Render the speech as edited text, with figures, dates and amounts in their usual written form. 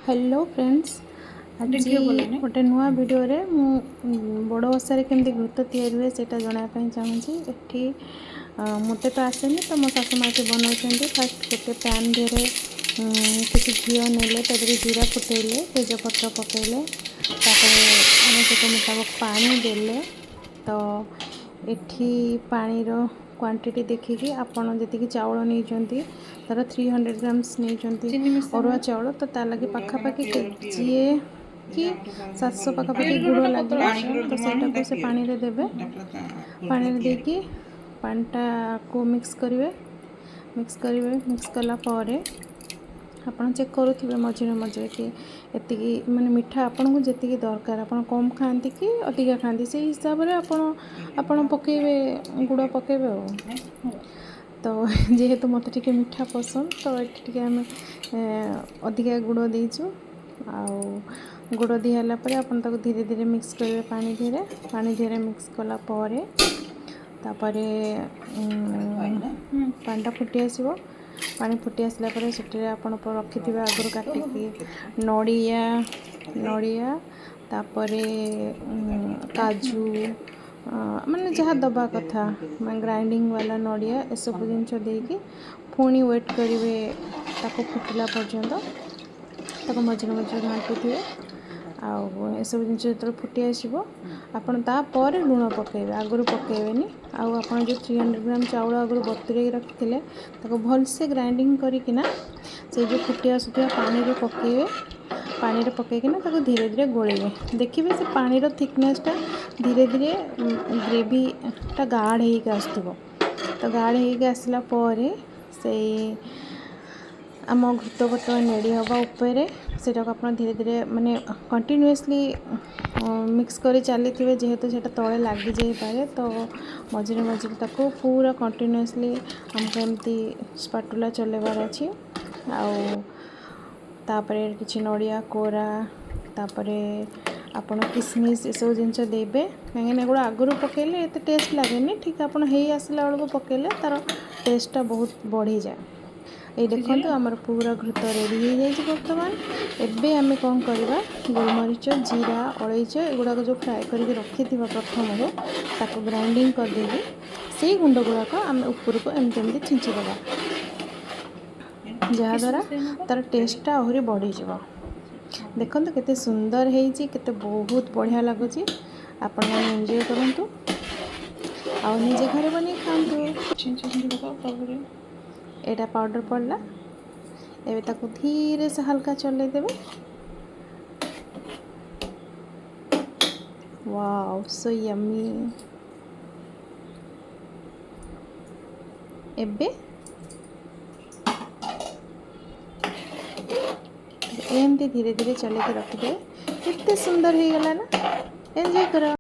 Hello friends, ଆଜି ଘିଅ ପଡ଼ିଲାନି। ଗୋଟେ ନୂଆ ଭିଡ଼ିଓରେ ମୁଁ ବଡ଼ ଓଷାରେ କେମିତି ଘୃତ ତିଆରି ହୁଏ, ସେଇଟା ଜଣାଇବା ପାଇଁ ଚାହୁଁଛି। ଏଠି ମୋତେ ତ ଆସେନି, ତ ମୋ ଶାଶୁ ମା ଏଠି ବନାଉଛନ୍ତି। ଫାଷ୍ଟ ଗୋଟେ ପ୍ୟାନ୍ ଦେହରେ କିଛି ଘିଅ ନେଲେ, ତା ଦେହରେ ଜିରା ଫୁଟେଇଲେ, ତେଜପତ୍ର ପକାଇଲେ, ତାପରେ ଆବଶ୍ୟକ ମୁତାବକ ପାଣି ଦେଲେ। ତ ଏଠି ପାଣିର କ୍ୱାଣ୍ଟିଟି ଦେଖିକି ଆପଣ ଯେତିକି ଚାଉଳ ନେଇଛନ୍ତି, ଧର 300 ଗ୍ରାମ୍ସ ନେଇଛନ୍ତି ଚିନି ମିଶା ଅରୁଆ ଚାଉଳ, ତ ତା ଲାଗି ଗୁଡ଼ କାରଣ ପାଖାପାଖି ପିଓର ପିଓର କେଜିଏ କି ଏଇଟା ଆମଠୁ 700 ଭଲ। ପାଖାପାଖି ପିଓର ଗୁଡ଼ ଗୁଡ଼ଟା ଲାଗିବ। ପତଳା ପାଣି ଆସିବ। ଗୁଡ଼ ତ ଯୋଉ ଆଣୁ ସେଇଟାକୁ ହେଟା ସେ ପିଓର। ପାଣିରେ ଦେବେ। ଏଟା ପୁରା ଆଗରୁ ପୁରା ପାଣିରେ ତିଆରି। ଦେଇକି ପାଣିଟାକୁ ମିକ୍ସ କରିବେ, ମିକ୍ସ କରିବେ। ମିକ୍ସ କଲା ପରେ ଆପଣ ଚେକ୍ କରୁଥିବେ ମଝିରେ ମଝିରେ କି ଏତିକି ମାନେ ମିଠା ଆପଣଙ୍କୁ ଯେତିକି ଦରକାର, ଆପଣ କମ୍ ଖାଆନ୍ତି କି ଅଧିକା ଖାଆନ୍ତି, ସେଇ ହିସାବରେ ଆପଣ ଆପଣ ପକାଇବେ, ଗୁଡ଼ ପକାଇବେ। ଆଉ ତ ଯେହେତୁ ମୋତେ ଟିକେ ମିଠା ପସନ୍ଦ, ତ ଏଠି ଟିକେ ଆମେ ଅଧିକା ଗୁଡ଼ ଦେଇଛୁ। ଆଉ ଗୁଡ଼ ଦିଆହେଲା ପରେ ଆପଣ ତାକୁ ଧୀରେ ଧୀରେ ମିକ୍ସ କରିବେ ପାଣି ଦେହରେ। ପାଣି ଦେହରେ ମିକ୍ସ କଲା ପରେ ତାପରେ ପାଣିଟା ଫୁଟି ଆସିବ। ପାଣି ଫୁଟି ଆସିଲା ପରେ ସେଠିରେ ଆପଣ ରଖିଥିବେ ଆଗରୁ କାଟିକି ନଡ଼ିଆ, ନଡ଼ିଆ, ତାପରେ କାଜୁ, ମାନେ ଯାହା ଦେବା କଥା, ମାନେ ଗ୍ରାଇଣ୍ଡିଙ୍ଗ ବାଲା ନଡ଼ିଆ, ଏସବୁ ଜିନିଷ ଦେଇକି ପୁଣି ୱେଟ୍ କରିବେ ତାକୁ ଫୁଟିଲା ପର୍ଯ୍ୟନ୍ତ। ତାକୁ ମଝିରେ ମଝିରେ ଘାଣ୍ଟୁଥିବେ। ଆଉ ଏସବୁ ଜିନିଷ ଯେତେବେଳେ ଫୁଟି ଆସିବ, ଆପଣ ତାପରେ ଲୁଣ ପକାଇବେ, ଆଗରୁ ପକାଇବେନି। ଆଉ ଆପଣ ଯେଉଁ 300 ଗ୍ରାମ ଚାଉଳ ଆଗରୁ ବତୁରେଇକି ରଖିଥିଲେ, ତାକୁ ଭଲସେ ଗ୍ରାଇଣ୍ଡିଙ୍ଗ କରିକିନା ସେଇ ଯେଉଁ ଫୁଟି ଆସୁଥିବା ପାଣିରେ ପକାଇବେ। ପାଣିରେ ପକାଇକିନା ତାକୁ ଧୀରେ ଧୀରେ ଗୋଳେଇବେ। ଦେଖିବେ ସେ ପାଣିର ଥିକନେସ୍ଟା ଧୀରେ ଧୀରେ ଗ୍ରେଭିଟା ଗାଢ଼ ହେଇକି ଆସୁଥିବ। ତ ଗାଢ଼ ହେଇକି ଆସିଲା ପରେ ସେଇ ଆମ ଘୃତ ବର୍ତ୍ତମାନ ରେଡ଼ି ହେବା ଉପରେ। ସେଇଟାକୁ ଆପଣ ଧୀରେ ଧୀରେ ମାନେ କଣ୍ଟିନ୍ୟୁଅସଲି ମିକ୍ସ କରି ଚାଲିଥିବେ, ଯେହେତୁ ସେଇଟା ତଳେ ଲାଗିଯାଇପାରେ। ତ ମଝିରେ ମଝିରେ ତାକୁ ପୁରା କଣ୍ଟିନ୍ୟୁଅସଲି ଆମକୁ ଏମିତି ସ୍ପାଟୁଲା ଚଲେଇବାର ଅଛି। ଆଉ ତାପରେ କିଛି ନଡ଼ିଆ କୋରା, ତାପରେ ଆପଣ କିସମିସ୍, ଏସବୁ ଜିନିଷ ଦେବେ। କାହିଁକିନା ଏଗୁଡ଼ା ଆଗରୁ ପକାଇଲେ ଏତେ ଟେଷ୍ଟ ଲାଗେନି। ଠିକ୍ ଆପଣ ହେଇ ଆସିଲା ବେଳକୁ ପକାଇଲେ ତା'ର ଟେଷ୍ଟଟା ବହୁତ ବଢ଼ିଯାଏ। ଏଇ ଦେଖନ୍ତୁ, ସିଝିଲା। ଆମର ପୁରା ଘୃତ ରେଡ଼ି ହେଇଯାଇଛି ବର୍ତ୍ତମାନ। ଏବେ ଆମେ କ'ଣ କରିବା? ଗୋଲମରିଚ, ଜିରା, ଅଳେଇଚ ଏଗୁଡ଼ାକ ଯେଉଁ ଫ୍ରାଏ କରିକି ରଖିଥିବା ପ୍ରଥମରୁ, ତାକୁ ଗ୍ରାଇଣ୍ଡିଙ୍ଗ କରିଦେଇକି ସେଇ ଗୁଣ୍ଡ ଗୁଡ଼ାକ ଆମେ ଉପରକୁ ଏମିତି ଏମିତି ଛିଞ୍ଚିଦେବା, ଯାହାଦ୍ୱାରା କିସମିସ୍ ଦେଇନ ତ? ତା'ର ଟେଷ୍ଟଟା ଆହୁରି ବଢ଼ିଯିବ। ଦେଖନ୍ତୁ କେତେ ସୁନ୍ଦର ହେଇଛି, କେତେ ବହୁତ ବଢ଼ିଆ ଲାଗୁଛି। ଆପଣମାନେ ଏନ୍ଜୟ କରନ୍ତୁ ଆଉ ନିଜେ ଘରେ ବନେଇ ଖାଆନ୍ତୁ। ଛିଞ୍ଚି ଛିଞ୍ଚି ପକାଅ ତାପରେ। ଏଇଟା ପାଉଡ଼ର ପଡ଼ିଲା। ଏବେ ତାକୁ ଧୀରେ ସେ ହାଲକା ଚଲେଇ ଦେବେ। Wow, so yummy! ଏବେ ଏମିତି ଧୀରେ ଧୀରେ ଚଲେଇକି ରଖିଦେବେ। କେତେ ସୁନ୍ଦର ହେଇଗଲା ନା? ଏନ୍ଜୟ କର।